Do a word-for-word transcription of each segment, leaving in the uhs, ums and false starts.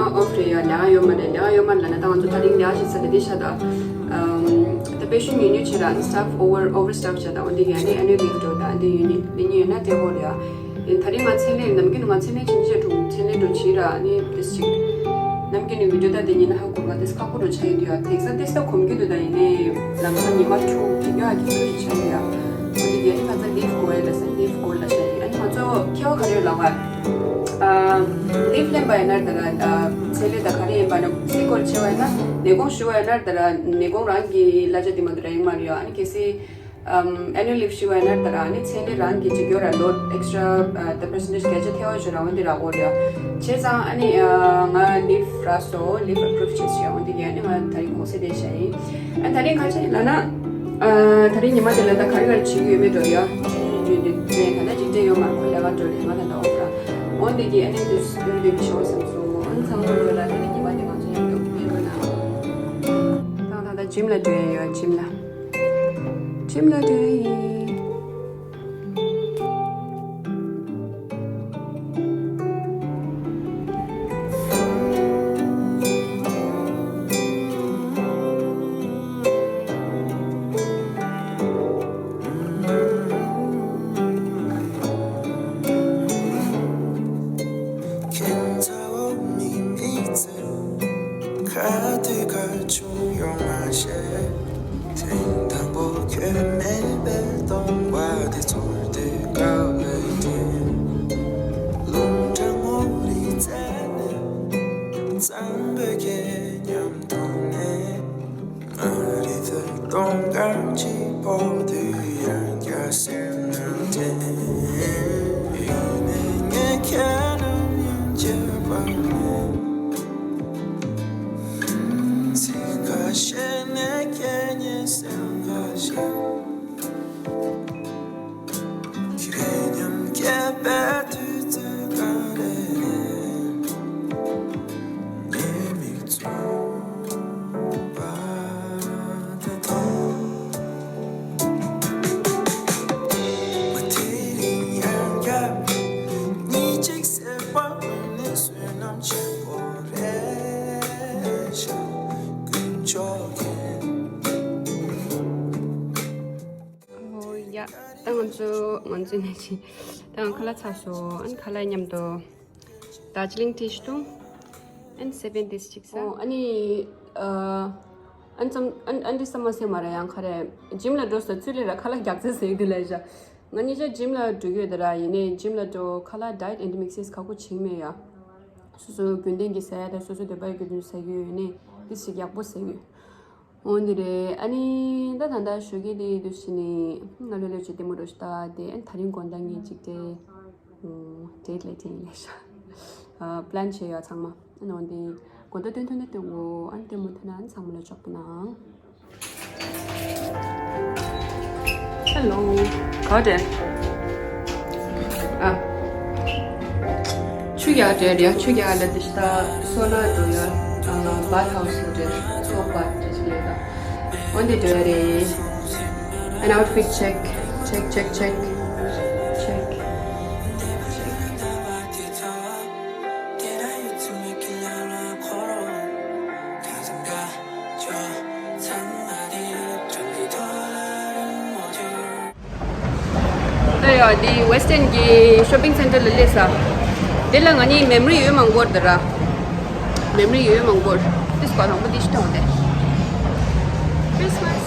ཨོཕ་རེད་ཡ། ལས་ཀ་ཡོད་མ་རེད། ལས་ཀ་ཡོད་མ་རེད་ལབ་ན། ད་ང་ཚོ་ད་རིང་ལས་ཀ་བྱེད་ས་དེ་འདི་ཤ་ད། ཨམ། ད་དཔེ་ཤུན་ཉུང་ཉུང་བྱེད་ད། ཨ་ནི་སི་ཊཱཕ་ཨོ་ཝར་ཨོ་ཝར་སི་ཊཱཕ་བྱེད་ད། འོ་འདི་ག་ནི་ཨེ་ནུ་ལིབ་འགྲོ་ད། འདི་ཡོད་ནི་ལས་ཉིན་ཡོད་ན་དེ་ཧོ་རེད་ཡ། ཡིན། ད་རིང་ང་མཚན་ལས་ནམ་རྒྱུན་ང་མཚན་ལས་ཕྱིན་ཆད་འགྲོ། མཚན་ལས་འགྲོ་བྱེད་ར། ཨ་ནི་དེ་ཅིག་ནམ་རྒྱུན་ནི་བི་ཌིའོ་ད་དེ་ཉིན་ཧ་གོ་ང་དེ་ཁག་པོ་འགྲོ་ཆ་ཡོད་དུ་ཡ། དེ་ས་དེ་ས་གོམ་རྒྱུ་དུ་ད། ཡིན་ནི་ལམ་སང་ཉི་མ་དྲུག་གི་ཡ་གི་ཚོད་ཅིག་ཆ་ཡོད་ཡ། འོ་འདི་ག་ནི་ང་ཚ་ལིབ་གོ་ཡ་ལ་ས་ལིབ་གོ་ལ་ཤ་ཡིན། ཨ་ནི་ང་ཚོ་ཁྱེད་བ་ག་རེ་ལ་བ། ཨ། ལིབ་ལེན་པ་ཡིན་ན་ད་ར། ད་ཚེ་ལས་ད་ག་རེ་ཡིན་པ་ན་སི་ཀོར་ཆེ་བ་ཡིན་ན། ནད་གོང་ཞུ་བ་ཡིན་ན་ད་ར། ནད་གོང་རང་གི་གླ་ཆ་དེ་མ་དུ་ར་ཡིན་མ་རེད་ཡ། ཨ་ནི་གལ་སྲིད་ཨམ། ཨེ་ནུ་ལིབ་ཞུ་བ་ཡིན་ན་ད་ར། ཨ་ནི་ཚེ་ལས་རང་གི་ཅིག་ཡོད་ར། ལོ་ཨེག་སི་ཊ་ར་ཨ། ད་པར་སེན་ཊེཇ་བརྒྱ་ཆ་ཐེ་བ་ཞུ་ར། འོ་འདི་ར་གོ་རེད་ཡ། བྱས་ཙང་ཨ་ནི་ཨ། ང་ལིབ་རག་སོང་། ལིབ་ཨེ་པུ་རུབ་བྱས་སོང་ཡ། འོ་འདི་ག་ནི་ང་ད་རིང་གོང་སེ་དེ་ཤ་ཡིན། ཨ་ད་རིང་ག་ཅི་ལབ་ན། ཨ། ད་རིང་ཉི་མ་དེ་ལ་ད་ག་རེ་ག་རེ་བྱེད་ཀྱི་ཡོད་མེད་འགྲོ་ཡ། ད་ད་འཇིག་རྟེན་ཡོད་མ་ཁོ་ལས་ཀ་འགྲོ་རེད། ང་ད་ད་ཨོ་ཕ་ར། འོ་འདི་གི་ཨ་ནི་དུས་ཡོད་དུས་ཤོར་བསམ་སོང་། ཨ་ནི་ཚང་མ་འགྲོ་ལ། ད་ནི་ཉི་མ་དེ་ང་ཚོ་ཡང་འགྲོ་གི་མེད་འགྲོ་ན། ད་ད་ད་ཇིམ་ལ་འགྲོ་ཡ་ཡོད། ཇིམ་ལ། ཇིམ་ལ་འགྲོ་ཡ་ཡིན། ཁ་དུས་ཁ་ཆུང་ཡོང་མ་ཤེས། ཐེངས་དང་པོ་ཁྱོད་མེད་པའི་སྟོང་བ་དེ་ཚོར་དུས་དཀའ་ལས་དྲན། རླུང་གྲང་མོ་རི་རྩེ་ནས་གཙང་པོའི་གད་སྙིགས་མཐོང་ནས། ཨ་རི་ཚོ་སྟོང་གང་གཅིག་པོ་དུས་ཡང་བསྐྱར་སེམས་ནང་དྲན། ཡུལ་ནས་ངས་ཁྱེད་རང་ཡང་བརྗེད་པ་མེད། ཚིག་ཁ་ཤས་ནས་ཁྱེད་ཉིད་སེམས་ཁ་ཤས། ཁྱེད་མཉམ་སྐྱེས་པའི་དུས་ཚོད་ག་རེ་རེད། ངའི་མིག་བཙུམ་པ་དེ་དང་། མ་དེ་རིང་ཡང་བསྐྱར་གཉིད་ཅིག་སད་པ་ནི་བསོད་ནམས་ཆེན་པོ་རེད་ཤག་དཀོན་མཆོག་གིས། ཨོ་ཡ། ད་ང་ཚོ་ང་ཚོ་ནས་ཅི། ད་ང་ཁ་ལག་ཚར་སོང་། ཨན་ཁ་ལག་མཉམ་དུ་དར་ཇི་ལིང་ཏི་ཞིག་འཐུང་། ཨན་སེ་བེན་ཏི་ཞིག་ཟ། ཨོ་ཨ་ནི་ཨ། ཨན་ཙམ་ཨན་ཨན་འདི་ཙམ་མ་ཟེར་མ་རེད། ཡང་ཁ་རེ་ཇིམ་ལ་འགྲོ་ས་ཚུར་ལས་ར་ཁ་ལག་རྒྱག་ཚེ་ཟེར་གི་འདུག་ལ་ཡ། ང་གཉིས་ཆ་ཇིམ་ལ་འགྲོ་གི་ཡོད་ད་ར། ཡིན་ནའི་ཇིམ་ལ་འགྲོ་ཁ་ལག་ཌའེ་ཊི་ཨེན་ཌི་མིག་སི་ཁག་པོ་བྱེད་མེད་ཡ། སོ་སོ་རྒྱུན་ལྡན་གྱི་ཟ་ཡ་དང་སོ་སོ་འདོད་པ་ཡོད་རྒྱུ་དེ་ཟ་གི་ཡོད་ནའི་དེ་ཞིག་ཡག་པོ་ཟ་གི་ཡོད། འོ་འདི་རེད། ཨ་ནི་ད་ད་ལྟ་ཞོགས་ཀས་དེ་དུས་ཕྱིན་ནི་ང་ལོ་ལོ་ཅིག་ལྟད་མོ་འགྲོ་ཞིག་ལྟ་དེ། ཨ་ནི་ད་རིང་དགོང་དག་ངས་ཅིག་དེ་ཌེ་ཊི་ལ་དེ་ཡིན་ལས་ཤག་ཨ་པི་ལན་བྱས་ཡོད་ཚང་མ། ཨ་ནི་འོ་འདི་དགོང་དག་སྟོན་ཐུབ་ན་སྟོན་གོ་ཨ་ནི་ལྟད་མོ་ཐོན་ན་ཨ་ནི་ཚང་མ་ལ་ཆོག་པ་ན། ཧེ་ལོ། ག་རེ། ཨ། ཆུ་རྒྱག་རེད་རེད། ཆུ་རྒྱག་ལ་དེ་ཤ་སོ་ན་འགྲོ་ཡ། ཨ་བཱཐ་ཧའུ་སི་ལ་རེད། སོག་པ་རེད་ཅིག་ལས་ད། འོན་ཏེ་འགྲོ་ཡ་རེད། An outfit check. Check, check, check. Check. ད་ཡ་འདི་ཝེ་སི་ཊན་གྱི་ཤོ་པིང་སེན་ཊར་ལ་སླེབས་ས། འདི་ལ་ང་གཉིས་མེ་མོ་རི་ཡོད་མང་པོ་འདི་ར། མེ་མོ་རི་ཡོད་མང་པོ། ཏིས་པ་དང་པོ་འདི་ཤི་ཏང་དེ། Christmas.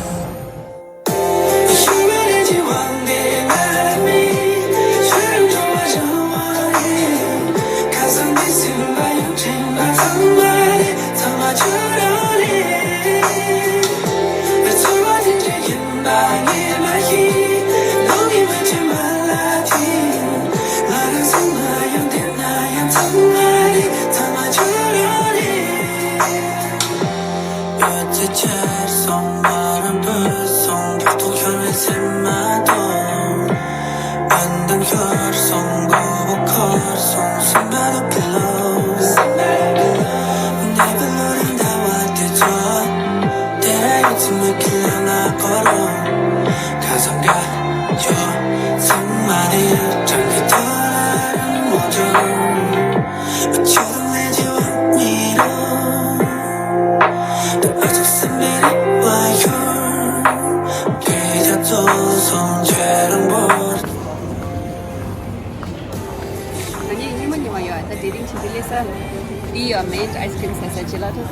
Made ice cream sasa gelato.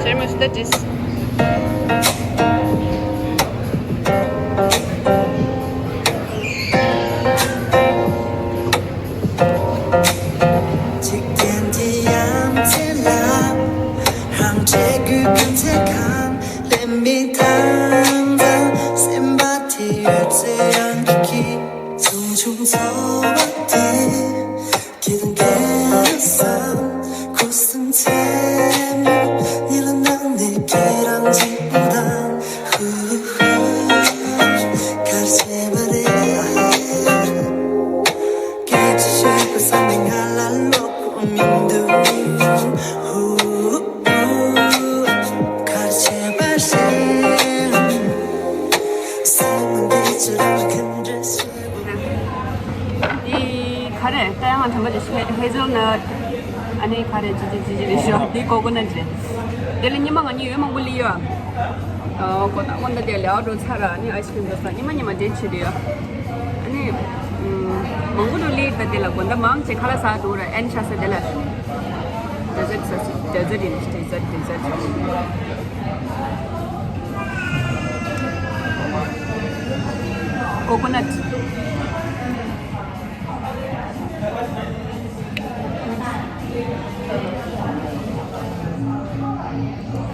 Share my status. འཇིག་རྟེན་འདི་ཡ་མཚན་ལ་རང་འབྲས་རྒྱུད་ཀུན་ཚེ་གང་ལེན་མི་དང་དང་སེམས་པ་དེ་ཡོད་ཚེ་རང་གི་གི་ཆུང་ཆུང་ཚོར་བ་དེ། སྐྱིད་དང་སྐྱིད་བསམ་ཁུ་སིམ་མཚན་མོ་ཉི་ལ་ནང་ནས་ཁྱེད་རང་གཅིག་པུ་དང་ཧུ་ཧུ་གར་བྱེད་པ་རེད། སྐད་ཆ་བཤད་པ་བསམ་ནས་ང་ལ་ལོག་པོ་མི་འདུག་ཧུ་ཧུ་གར་བྱེད་པ་རེད། བསམ་ནས་སྐད་ཆ་རང་གིས་འདྲི་ཤེས། འདི་ག་རེ་ད་ཡང་དམ་པ་དེ་ཧེ་ཟལ་ནཊ། ཨ་ནི་ག་རེ་ཅི་ཅི་ཅི་ཅི་རེད་ཤོག་འདི་ཀོ་ཀོ་ནཊ་རེད། དེ་ལ་ཉི་མ་ང་གཉིས་ཡོད་མང་པོ་ལི་ཡོད། ཨ་ཀོ་ད་ཀོ་ད་དེ་ལ་འགྲོ་ཚར་ར་ཨ་ནི་ཨའི་སི་ཀྲིམ་འགྲོ་ཚར་ཉི་མ་ཉི་མ་དེ་བྱེད་དུ་ཡོད། ཨ་ནི་མང་པོ་འགྲོ་ལི་ད་དེ་ལ་ཀོ་ད་མང་ཆེ་ཁ་ལག་ཟ་འགྲོ་ར་ཨན་ཆ་ས་དེ་ལ་ཌེ་ཛར་ཊི་ཟ་སི་ཌེ་ཛར་ཊི་ཡིན་ཌེ་ཛར་ཊི་ཌེ་ཛར་ཊི། ཀོ་ཀོ་ནཊ།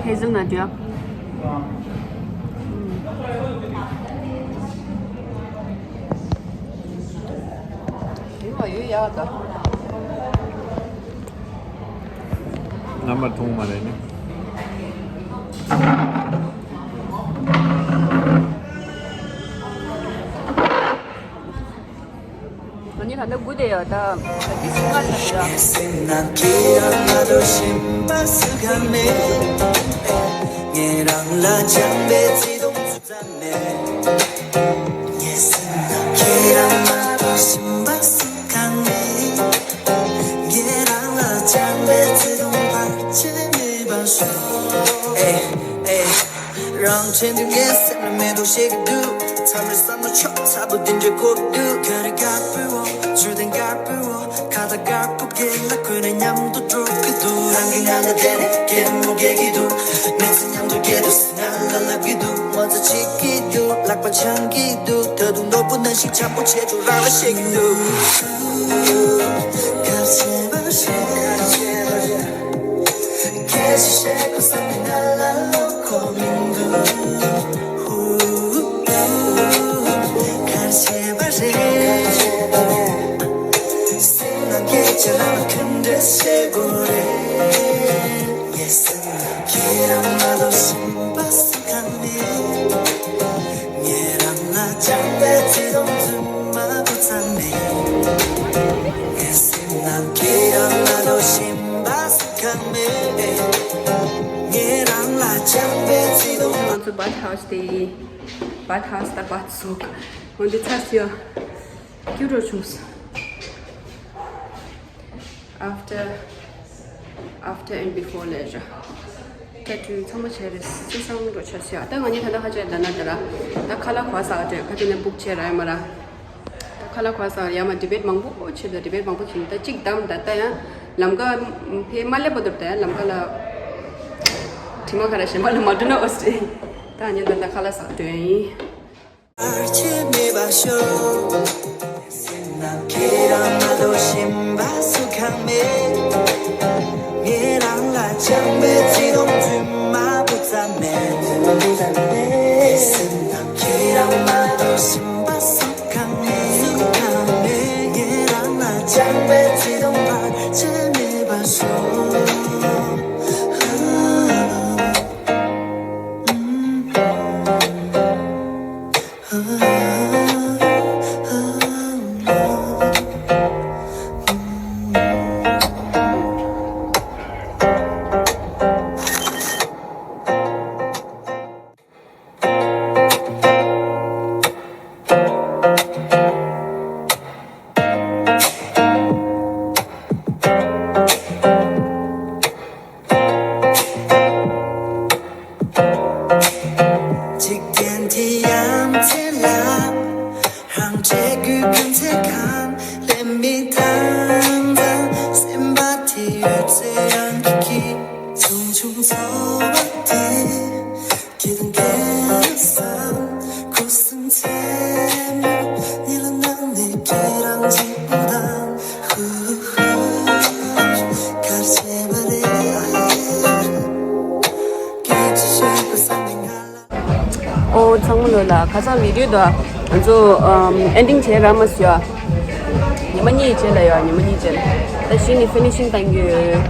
ཧེ་ཟལ་ནཊ་ཡ། ཡོད་ཡོད་ཡ་ད། རྣམ་པ་མཐོང་མ་རེད་ནི། ང་གཉིས་ད་ལྟ་སྒུག་བསྡད་ཡོད་ད། ད་འདི་སྲིད་ཀ་ལ་ཡོད། སེམས་ནང་ཁྱེད་རང་མ་གཏོགས་གཞན་པ་སུ་གང་མེད། ངས་རང་ལ་བཅངས་པའི་བརྩེ་དུང་ཙམ་མེད། ངའི་སེམས་ནང་ཁྱེད་རང་མ་གཏོགས་གཞན་པ་སུ་གང་མེད། ངས་རང་ལ་བཅངས་པའི་བརྩེ་དུང་བར་ཆད་མེད་པར་ཤོག་ཨེ་ཨེ། རང་ཆེན་དུས་ངའི་སེམས་ལ་མེ་ཏོག་བཞད་ཀྱི་འདུག་མཚམས་རེ་བསམ་བློ་ཆོག་ཚ་པོ་འདི་འདྲའི་འཁོར་གྱི་འདུག་ག་རེ་དཀར་པོའོ་ཆུ་ལྡན་དཀར་པོའོ་ཁ་བཏགས་དཀར་པོ་སྒེར་ལ་གོན་ནས་མཉམ་དུ་འགྲོ་གི་འདུག་རང་གི་ངང་ལ་བསྡད་ནས་གད་མོ་བགད་ཀྱི་འདུག་མི་ཚེ་མཉམ་དུ་བསྐྱལ་འདུག་ང་ལ་ལབ་ཀྱི་འདུག་ངོ་ཚ་བྱེད་ཀྱི་འདུག་ལག་པ་འཆང་གི་འདུག་ད་དུང་ནོར་བུ་ནང་བཞིན་འཇམ་པོ་བྱེད་འདུག་རང་ལ་བཤད་ཀྱི་འདུག་གར་བྱེད་པ་རེད། སྐད་ཆ་བཤད་དགོས་བསམ་པའི་ང་ལ་བློ་ཁོག་མི་འདུག་གར་བྱེད་པ་རེད། སེམས་ནང་སྐད་ཆ་རང་ལ་ག་འདྲ་བཤད་དགོས་རེད། ངའི་སེམས་ནང་ཁྱེད་རང་མ་གཏོགས་གཞན་པ་སུ་གང་མེད། ངས་རང་ལ་བཅངས་པའི་བརྩེ་དུང་རྫུན་མ་བུ་ཙམ་མེད། ངའི་སེམས་ནང་ཁྱེད་རང་མ་གཏོགས་གཞན་པ་སུ་གང་མེད། ང་ཚོ་བཱཐ་ཧའུ་སི་དེ་ཡིན། བཱཐ་ཧའུ་སི་དང་བཱཐ་ཟུག་འོན་ཏེ་ཚར་སོང་། སྐྱིད་པོ་བྱུང་སོང་། After after and before ལས་ར། ད་དུས་ཚང་མ་བྱས་རེད་སྤྱི་བསང་འགྲོ་ཆ་ཤས་ད་ང་གཉིས་ད་ལྟ་ཧ་ཅང་ད་ན་ད་ར། ད་ཁ་ལག་ག་ཟ་ག་འགྲོ་ག་དེ་ནས་བུག་བྱས་ར་ཡ་མ་ར། ད་ཁ་ལག་ག་ཟ་ག་ཡ་མ་ཌི་བེཊ་མང་པོ་བྱས་ད་ཌི་བེཊ་མང་པོ་བྱས་ད་གཅིག་བདམས་ད་ད་ཡང་ལམ་ཀ་ཕེ་མ་སླེབས་པ་འདུག་ད་ཡང་ལམ་ཀ་ལ་དྲི་མ་ག་ར་གཞན་པ་ལ་མ་འགྲོ་ན་ཨོ་སི་ད་ང་གཉིས་ད་ད་ཁ་ལག་ཟ་ག་འགྲོ་ཡིན། བར་ཆད་མེད་པར་ཤོག་སེམས་ནང་ཁྱེད་རང་མ་གཏོགས་གཞན་པ་སུ་གང་མེད། ངས་རང་ལ་བཅངས་པའི་བརྩེ་དུང་རྫུན་མ་བུ་ཙམ་མེད། སེམས་ནང་ཁྱེད་རང་མ་གཏོགས་གཞན་པ་སུ་གང་མེད། སུ་གང་མེད། ངས་རང་ལ་བཅངས་པའི་བརྩེ་དུང་བར་ཆད་མེད་པར་ཤོག་དེ་ཡང་དེ་ལ་རང་བྱེད་དགོས་ཀུན་ཚེ་གང་ལེན་མི་དང་དང་སེམས་པ་དེ་ཡོད་ཚེ་ཡང་གི་གི་ཆུང་ཆུང་ཚོར་བ་དེ་སྐྱིད་དང་སྐལ་བཟང་ཁུ་སིམ་ཚེ་མོ་ཉི་ལ་ནང་ནས་ཁྱེད་རང་གཅིག་པུ་དང་ཧུ་ཧུ་གར་བྱེད་པ་རེད། སྐད་ཆ་བཤད་པ་བསམ་པའི་ང་ལ། ཨོ་ཚང་མ་ལོ་ལ་ཁ་སང་བི་ཌིའོ་དང་ང་ཚོ་ཨམ་ཨེན་ཌིང་བྱས་ར་མ་སུ་ཡ། ཉི་མ་གཉིས་རྗེས་ལ་ཡ། ཉི་མ་གཉིས་རྗེས་ལ་ད་གཞི་ནས་ཕི་ནི་ཤིང་བཏང་གི་ཡོད།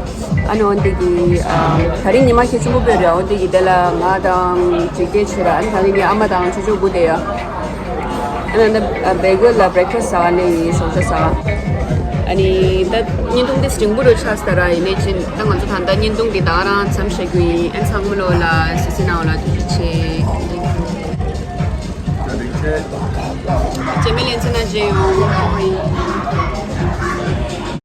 ཨ་ནི་འོན་ཏེ་གི་ཨམ་ད་རིང་ཉི་མ་ཁེ་ཆེན་པོ་སྤོས་རེད། འོན་ཏེ་གི་དེ་ལ་ང་དང་འཇིག་རྟེན་ཆེ་ར། ཨ་ནི་ད་རིང་ངའི་ཨ་མ་དང་ཆུ་ཆུ་སྒུག་བསྡད་ཡ། ཨ་ནི་ད་བེ་གོལ་ལ་བྷི་རེག་ཕ་སི་ཟ་ག་སླེབས་ཡིན། ཞོགས་ཇ་ཟ་ག་ཨ་ནི་ད་བརྙན་ཐུང་དེ་སྒྲིང་པོ་རུ་ཆགས་སོང་ར། ཡིན་ནའི་ཅིན་ད་ང་ཚོ་ད་ལྟ་བརྙན་ཐུང་འདི་ད་ག་རང་མཚམས་བཞག་གི་ཡིན། ཨན་ཚང་མ་ལོ་ལ་སི་སི་ནང་ལ་ཐུགས་རྗེ་ཆེ། རྗེས་མའི་ལེ་ཚན་ན་མཇལ་ཡོང་།